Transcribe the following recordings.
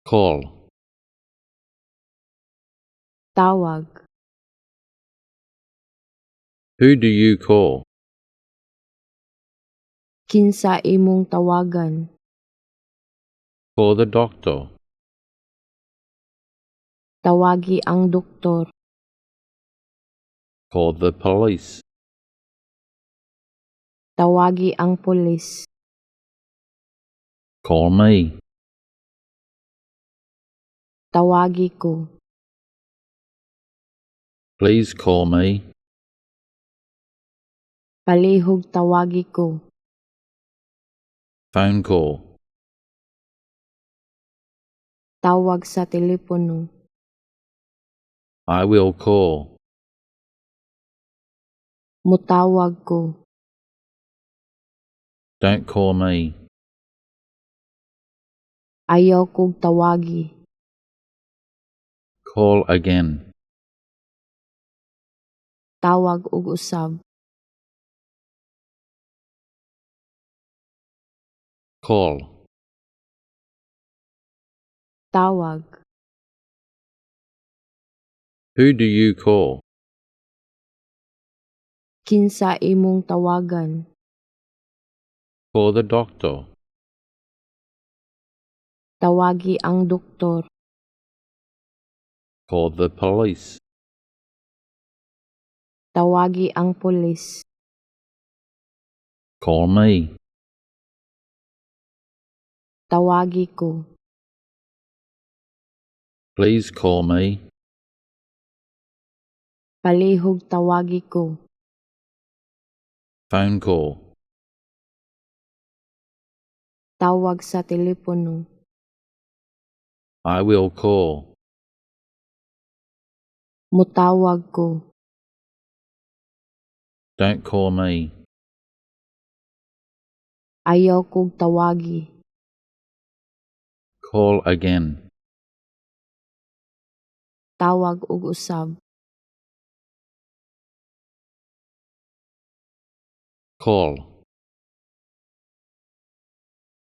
Call. Tawag. Who do you call? Kinsa imong tawagan? Call the doctor. Tawagi ang doktor. Call the police. Tawagi ang pulis. Call me. Tawagi ko. Please call me. Palihog tawagi ko. Phone call. Tawag sa telepono. I will call. Mutawag ko. Don't call me. Ayaw kog tawagi. Call again. Tawag og usab. Call. Tawag. Who do you call? Kinsa imong tawagan? Call the doctor. Tawagi ang doktor. Call the police. Tawagi ang pulis. Call me. Tawagi ko. Please call me. Palihog tawagi ko. Phone call. Tawag sa telepono. I will call. Mutawag ko. Don't call me. Ayaw kog tawagi. Call again. Tawag og usab. Call.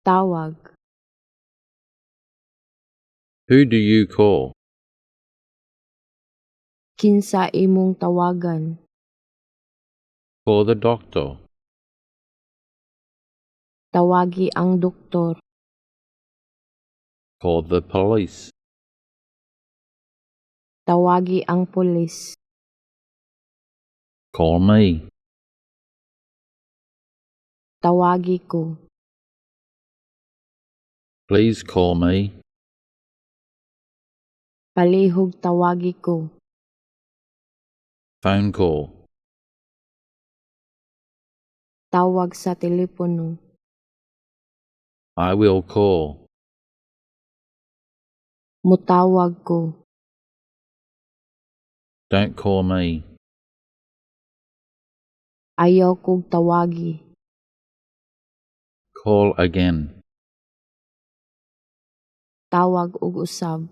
Tawag. Who do you call? Kinsa imong tawagan? Call the doctor. Tawagi ang doktor. Call the police. Tawagi ang pulis. Call me. Tawagi ko. Please call me. Palihog tawagi ko. Phone call. Tawag sa telepono. I will call. Mutawag ko. Don't call me. Ayaw kog tawagi. Call again. Tawag og usab.